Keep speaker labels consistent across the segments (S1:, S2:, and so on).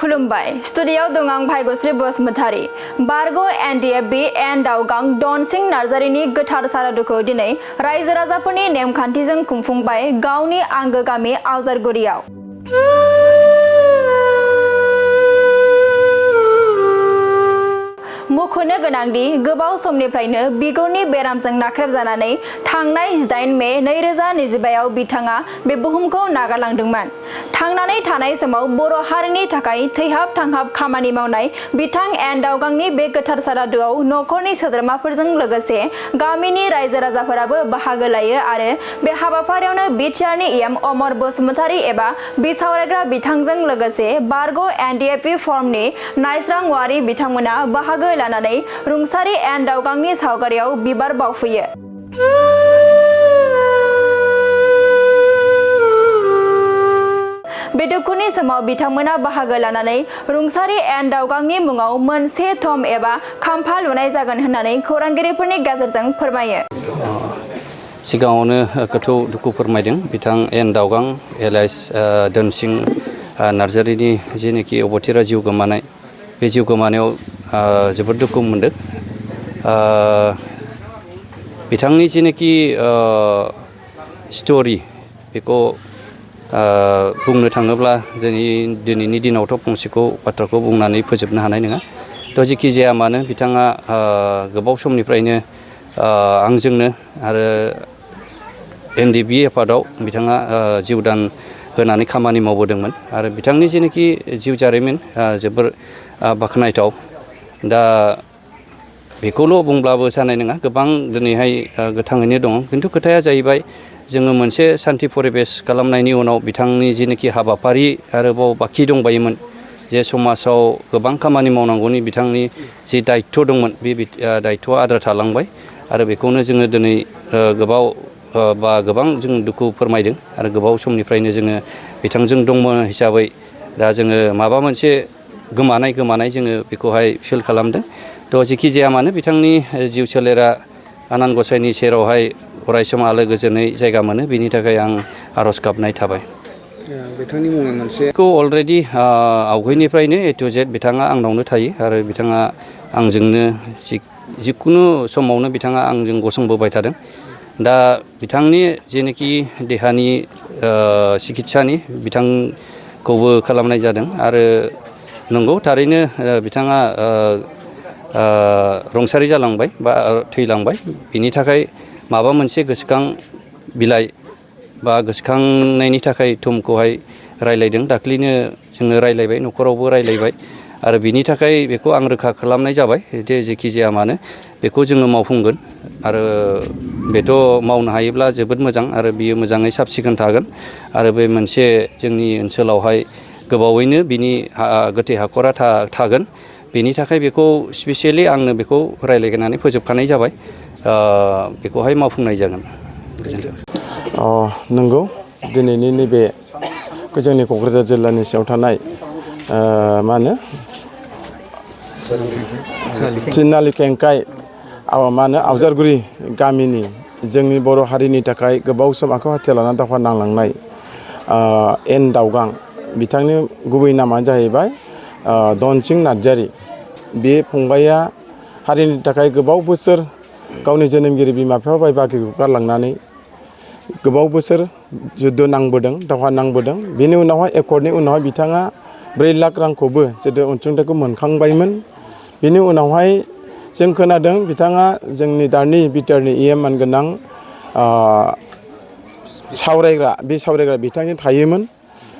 S1: खुलुमबाय स्टुडियाव दं आं भाग्यश्री बसुमतारी बारग' Ndfb एन दावगां दनसिं नार्जारिनि गोथार सारादुखौ दिनै रायजो राजाफोरनि नेमखान्थिजों खुंफुंबाय गावनि आंगो गामि आवजारगुरियाव। मुख'नो गोनांदि गोबाव समनिफ्रायनो बिगुरनि बेरामजों नाख्रेबजानानै थांनाय 18 मे 2025 आव बिथाङा बे बुहुमखौ नागारलांदोंमोन। थांनानै थानाय समाव बर' हारिनि थाखाय थैहाब थांहाब खामानि मावनाय बिथां एन दावगांनि बे गोथार सारादुआव नखरनि सोद्रोमाफोरजों लोगोसे गामिनि रायजो राजाफोराबो बाहागो लायो आरो बे हाबाफारियावनो बिटिआरनि एम अमर बसुमतारी एबा बिसावरायग्रा बिथांजों लोगोसे बारग' Ndfb फर्मनि नायस्रां वारि बिथांमोना बाहागो लानानै रुंसारि एन दावगांनि सावगारियाव बिबार बावफैयो। बे दुखुनि समाव बिथांमोना बाहागो लानानै रुंसारि एन दावगांनि मुङाव मोनसे थम एबा खाम्फा लुनाय जागोन होननानै खौरांगिरिफोरनि गेजेरजों फोरमायो।
S2: सिगाङावनो गोथौ दुखु फोरमायदों बिथां एन दावगां एलाइस दोनसिं नार्जारिनि जेनोखि अबथिरा जिउ गोमानाय बे जिउ गोमानायाव जोबोद दुखु मोनदों। बिथांनि जेनोखि स्ट'रि बेखौ बुंनो थाङोब्ला दिनैनि दिनावथ' फंसेखौ बाथ्राखौ बुंनानै फोजोबनो हानाय नङा। थ' जेखि जाया मानो बिथाङा गोबाव समनिफ्रायनो आंजोंनो आरो Ndfb आफादाव बिथाङा जिउदान होनानै खामानि मावबोदोंमोन आरो बिथांनि जेनोखि जिउ जारिमिन जोबोर बाख्नायथाव। दा बेखौल' बुंब्लाबो जानाय नङा, गोबां दिनैहाय गोथाङैनो दङ। खिन्थु खोथाया जाहैबाय जोङो मोनसे सान्थि परिबेस खालामनायनि उनाव बिथांनि जेनोखि हाबाफारि आरोबाव बाखि दंबायोमोन जे समाजाव गोबां खामानि मावनांगौनि बिथांनि जि दायित्व दंमोन बे दायित्वआ आद्रा थालांबाय आरो बेखौनो जोङो दिनै गोबां जों दुखु फोरमायदों आरो गोबाव समनिफ्रायनो जोङो बिथांजों दंमोन हिसाबै दा जोङो माबा मोनसे गोमानाय जोङो बेखौहाय फिल खालामदों। थ' जेखि जाया मानो बिथांनि जिउ सोलेरा आनान गसाइनि सेरावहाय अरायसम आलो गोजोनै जायगा मोनो, बेनि थाखाय आं आर'ज गाबनाय थाबाय।
S3: बिथांनि मुङा मोनसे
S2: अलरेडि आवगायनिफ्रायनो A to Z बिथाङा आंनावनो थायो आरो बिथाङा आंजोंनो जिखुनु समावनो बिथाङा आंजों गसंबोबाय थादों। दा बिथांनि जेनोखि देहानि सिकित्सानि बिथांखौबो खालामनाय जादों आरो नंगौ थारैनो बिथाङा रुंसारि जालांबाय बा थैलांबाय। बिनि थाखाय माबा मोनसे गोसोखां बिलाइ बा गोसोखांनायनि थाखाय थुमखौहाय रायलायदों। दाख्लैनो जोङो रायलायबाय, न'खरावबो रायलायबाय आरो बिनि थाखाय बेखौ आं रोखा खालामनाय जाबाय जे जेखि जाया मानो बेखौ जोङो मावफुंगोन आरो बेथ' मावनो हायोब्ला जोबोद मोजां आरो बियो मोजाङै साब सिखोन थागोन आरो बे मोनसे जोंनि ओनसोलावहाय गोबावैनो बिनि गोथै हाखरा थागोन। बेनि थाखाय बेखौ स्पेसियेलि आंनो बेखौ रायलायनानै फोजोबखानाय जाबाय, बेखौहाय मावफुंनाय जागोन।
S3: नंगौ दिनैनि नैबे जोंनि क'क्राझार जिल्लानि सिङाव थानाय मा होनो थिनालि केंकाइ आवजारगुरि गामिनि जोंनि बर' हारिनि थाखाय गोबाव सम आखाइ हाथियार लानानै दावहा नांलांनाय एन दावगां बिथांनि गुबै नामानो जाहैबाय दनसिं नार्जारि। बे फंबाइया हारिनि थाखाय गोबाव बोसोर गावनि जोनोमगिरि बिमा बिफा बाय बाहागिखौ गारलांनानै गोबाव बोसोर जुद्ध नांबोदों, दावहा नांबोदों। बेनि उनावहाय एकर्डनि उनावहाय बिथाङा 4 लाख रांखौबो जुद्ध अनसुंथाइखौ मोनखांबायमोन। बेनि उनावहाय जों खोनादों बिथाङा जोंनि दानि बिटिआरनि EM मानगोनां सावरायग्रा बिथांनि थायोमोन।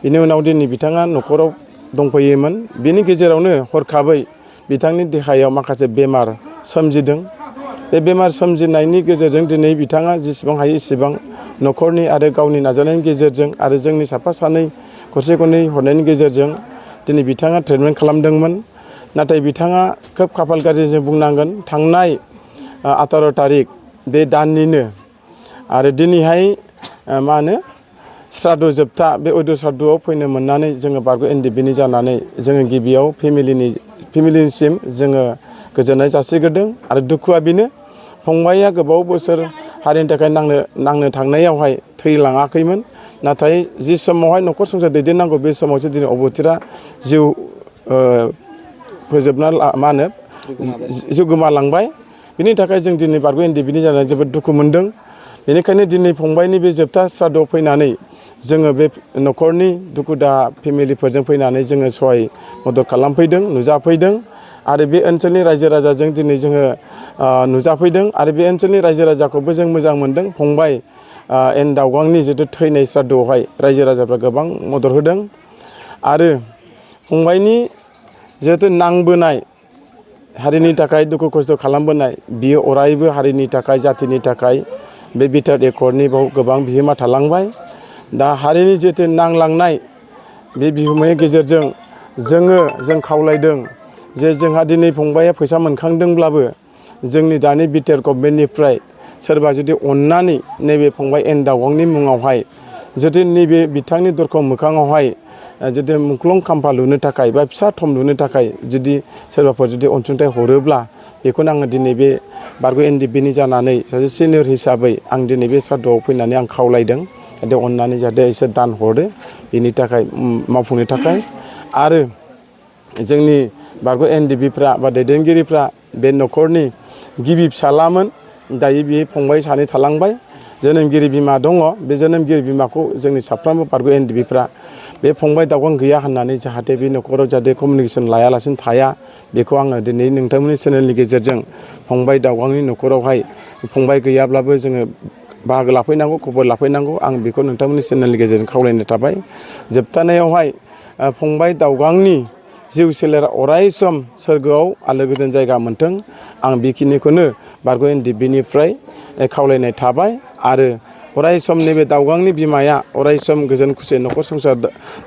S3: बेनि उनाव दिनै बिथाङा न'खराव दंफैयोमोन। बेनि गेजेरावनो हरखाबै बिथांनि देहायाव माखासे बेमार सोमजिदों। बे बेमार सोमजिनायनि गेजेरजों दिनै बिथाङा जेसेबां हायो एसेबां न'खरनि आरो गावनि नाजानायनि गेजेरजों आरो जोंनि साफा सानै गरसे गरनै हरनायनि गेजेरजों दिनै बिथाङा ट्रिटमेन्ट खालामदोंमोन। नाथाय बिथाङा खोब खाफाल गाज्रिजों बुंनांगोन, थांनाय 18 थारिख बे दाननिनो आरो दिनैहाय मा होनो श्राद्ध जोबथा बे उद्ध श्राद्धआव फैनो मोननानै जोङो बारग' Ndfbनि जानानै जोङो गिबियाव फेमिलिनिसिम जोङो गोजोननाय जासिग्रोदों आरो दुखुआ बेनो फंबाइया गोबाव बोसोर हारिनि थाखाय नांनो थांनायावहाय थैलाङाखैमोन। नाथाय जि समावहाय न'खर संसार दैदेननांगौ बे समावसो दिनै अबथिरा जिउ फोजोबना मा होनो जिउ गोमालांबाय। बिनि थाखाय जों दिनै बारग' एनडिएफबिनि जानानै जोबोद दुखु मोनदों। बेनिखायनो दिनै फंबायनि बे जोबथा सारादुआव फैनानै जोङो बे न'खरनि दुखु दाहा फेमिलिफोरजों फैनानै जोङो सहाय मदद खालामफैदों, नुजाफैदों आरो बे ओनसोलनि रायजो राजाजों दिनै जोङो नुजाफैदों आरो बे ओनसोलनि रायजो राजाखौबो जों मोजां मोनदों। फंबाय एन दावगांनि जिथु थैनाय सारादुआवहाय रायजो राजाफ्रा गोबां मदद होदों आरो फंबायनि जिहेथु नांबोनाय हारिनि थाखाय दुखु खस्थ' खालामबोनाय बियो अरायबो हारिनि थाखाय जाथिनि थाखाय बे बिटिआर एकर्डनि बाव गोबां बिहोमा थालांबाय। दा हारिनि जिहेतु नांलांनाय बे बिहोमानि गेजेरजों जों खावलायदों जे जोंहा दिनै फंबाया फैसा मोनखांदोंब्लाबो जोंनि दानि बिटिआर गभर्नमेन्टनिफ्राय सोरबा जुदि अननानै नैबे फंबाय एन दावगांनि मुङावहाय जुदि नैबे बिथांनि दरखं मोखाङावहाय जुदि मुंख्लं खाम्फा लुनो थाखाय बा फिसा थम लुनो थाखाय जुदि सोरबाफोर जुदि अनसुंथाइ हरोब्ला बेखौनो आङो दिनै बे बारग' एनडिएफबिनि जानानै सासे सिनियर हिसाबै आं दिनै बे सारादुआव फैनानै आं खावलायदों जाहाथे अननानै जाहाथे एसे दान हरो बेनि थाखाय मावफुंनो थाखाय। आरो जोंनि बारग' एनडिएफबिफ्रा बा दैदेनगिरिफ्रा बे न'खरनि गिबि फिसालामोन, दायो बे फंबाय सानै थालांबाय। जोनोमगिरि बिमा दङ, बे जोनोमगिरि बिमाखौ जोंनि साफ्रोमबो बारग' एनडिएफबिफ्रा बे फंबाय दावगां गैया होननानै जाहाथे बे न'खराव जाहाथे कमिउनिकेसन लायालासिनो थाया बेखौ आङो दिनै नोंथांमोननि चेनेलनि गेजेरजों फंबाय दावगांनि न'खरावहाय फंबाय गैयाब्लाबो जोङो बाहागो लाफैनांगौ, खबर लाफैनांगौ, आं बेखौ नोंथांमोननि चेनेलनि गेजेरजों खावलायनाय थाबाय। जोबथानायावहाय फंबाय दावगांनि जिउ सोलेरा अराय सम सोरगोआव आलो गोजोन जायगा मोन्थों, आं बेखिनिखौनो बारग' एनडिएफबिनिफ्राय खावलायनाय थाबाय। आरो अराय सम नैबे दावगांनि बिमाया अराय सम गोजोन खुसियै न'खर संसार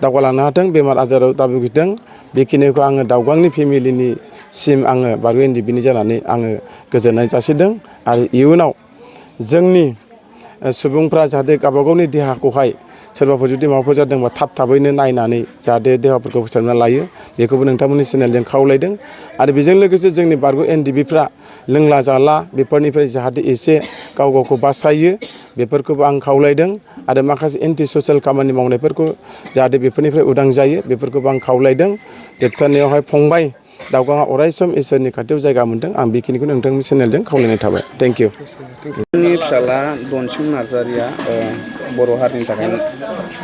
S3: दावगालांनो हाथों, बेमार आजाराव दाभुगिथों, बेखिनिखौ आङो दावगांनि फेमिलिनिसिम आङो बारग' एनडिएफबिनि जानानै आङो गोजोननाय जासिदों। आरो इयुनाव जोंनि सुबुंफ्रा जाहाथे गावबागावनि देहाखौहाय सोरबाफोर जुदि माबाफोर जादोंबा थाबैनो नायनानै जाहाथे देहाफोरखौ फोसाबना लायो बेखौबो नोंथांमोननि चेनेलजों खावलायदों। आरो बेजों लोगोसे जोंनि बारग' एनडिएफबिफ्रा लोंला जाला बेफोरनिफ्राय जाहाथे एसे गावखौ बासायो बेफोरखौबो आं खावलायदों। आरो माखासे एन्टि ससियेल खामानि मावनायफोरखौ जाहाथे बेफोरनिफ्राय उदां जायो बेफोरखौबो आं खावलायदों। जोबथारनायावहाय फंबाय दावगाङा अरायसम इसोरनि खाथियाव जायगा मोनदों, आं बेखिनिखौ नोंथांनि चेनेलजों खावलायनाय थाबाय। Thank you.
S2: आंनि फिसाला दनसिं नार्जारिया बर' हारिनि थाखाय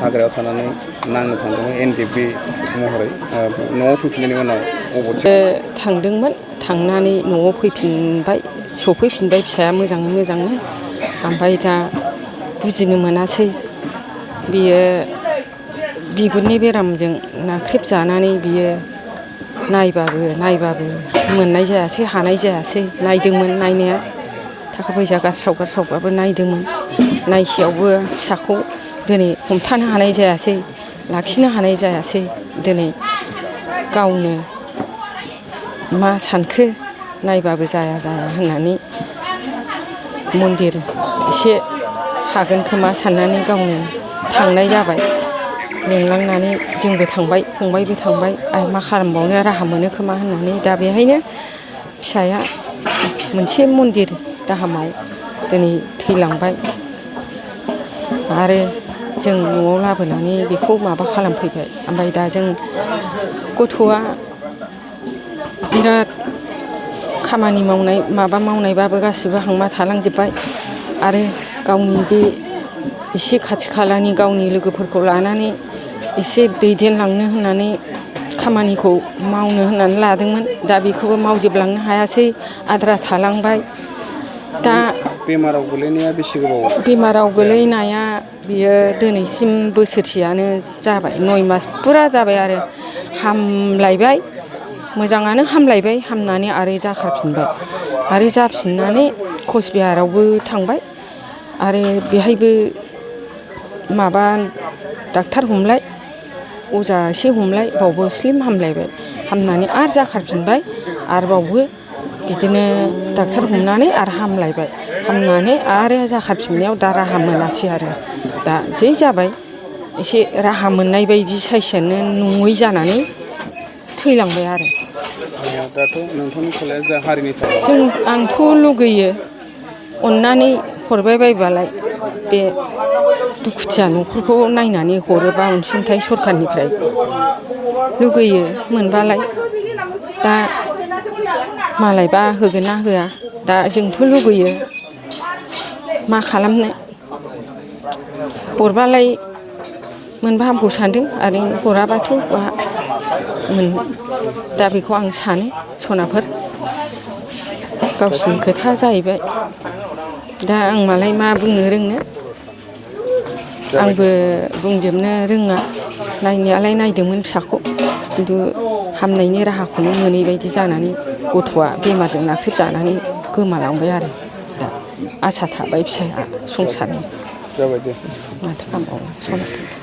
S2: हाग्रायाव थानानै नांनो थांदोंमोन एनडिएफबि महरै। न'आव फैफिननायनि उनाव
S4: थांदोंमोन, थांनानै न'आव फैफिनबाय, सफैफिनबाय फिसाया मोजाङै मोजांनो। ओमफ्राय दा बुजिनो मोनासै, बियो बिगुरनि बेरामजों नाख्रेबजानानै बियो नायबाबो मोननाय जायासै, हानाय जायासै। नायदोंमोन नायनाया, थाखा फैसा गारस्रावबाबो नायदोंमोन। नायसेयावबो फिसाखौ दिनै हमथानो हानाय जायासै, लाखिनो हानाय जायासै। दिनै गावनो मा सानखो, नायबाबो जाया होननानै मन्दिर एसे हागोन खोमा साननानै गावनो थांनाय जाबाय। लिंलांनानै जोंबो थांबाय, फंबायबो थांबाय, आरो मा खालामबावनो राहा मोनो खोमा होननानै दा बेहायनो फिसाया मोनसे मन्दिर दाहामाव दिनै थैलांबाय। आरो जों न'आव लाबोनानै बेखौ माबा खालामफैबाय। ओमफ्राय दा जों गथ'आ बिराद खामानि मावनाय माबा मावनायबाबो गासिबो हांमा थालांजोब्बाय। आरो गावनि बे एसे खाथि खालानि गावनि लोगोफोरखौ लानानै एसे दैदेनलांनो होननानै खामानिखौ मावनो होननानै लादोंमोन। दा बेखौबो मावजोबलांनो हायासै, आद्रा थालांबाय। दा
S2: बेमाराव गोलैनाया बेसे गोबाव?
S4: बेमाराव गोलैनाया बियो दिनैसिम बोसोरसेयानो जाबाय, 9 मास फुरा जाबाय। आरो हामलायबाय, मोजाङानो हामलायबाय, हामनानै आरो जाखारफिनबाय। आरो जाफिननानै कचबिहारावबो थांबाय, आरो बेहायबो माबा डाक्टार हमलाय, अजा एसे हमलाय, बावबो स्लिम हामलायबाय। हामनानै आरो जाखारफिनबाय, आरोबावबो बिदिनो डाक्टार हमनानै आरो हामलायबाय। हामनानै आरो जाखारफिननायाव दा राहा मोनासै। आरो दा जै जाबाय एसे राहा मोननाय बायदि साइसआनो नङै जानानै थैलांबाय। आरो
S2: दाथ' नोंथांनि फिसालाया जा हारिनि थाखाय
S4: आंथ' लुगैयो अननानै हरबाय बायबालाय बे दुखुथिया न'खरखौ नायनानै हरोबा अनसुंथाइ सरखारनिफ्राय लुगैयो मोनबालाय दा मालायबा होगोन ना होआ दा जोंथ' लुगैयो मा खालामनो हरबालाय मोनबा हामगौ सानदों आरो हराबाथ' बहा दा बेखौ आं सानो सनाफोर गावसिनि खोथा जाहैबाय दा आं मालाय मा बुंनो रोंनो आंबो बुंजोबनो रोङा नायनायालाय नायदोंमोन फिसाखौ खिन्थु हामनायनि राहाखौनो मोनै बायदि जानानै गथ'आ बेमारजों नाख्रेबजानानै गोमालांबाय आरो दा आसा थाबाय फिसाया संसारनि
S3: जाबाय दे
S4: माथो खालामबावनो सनाफोर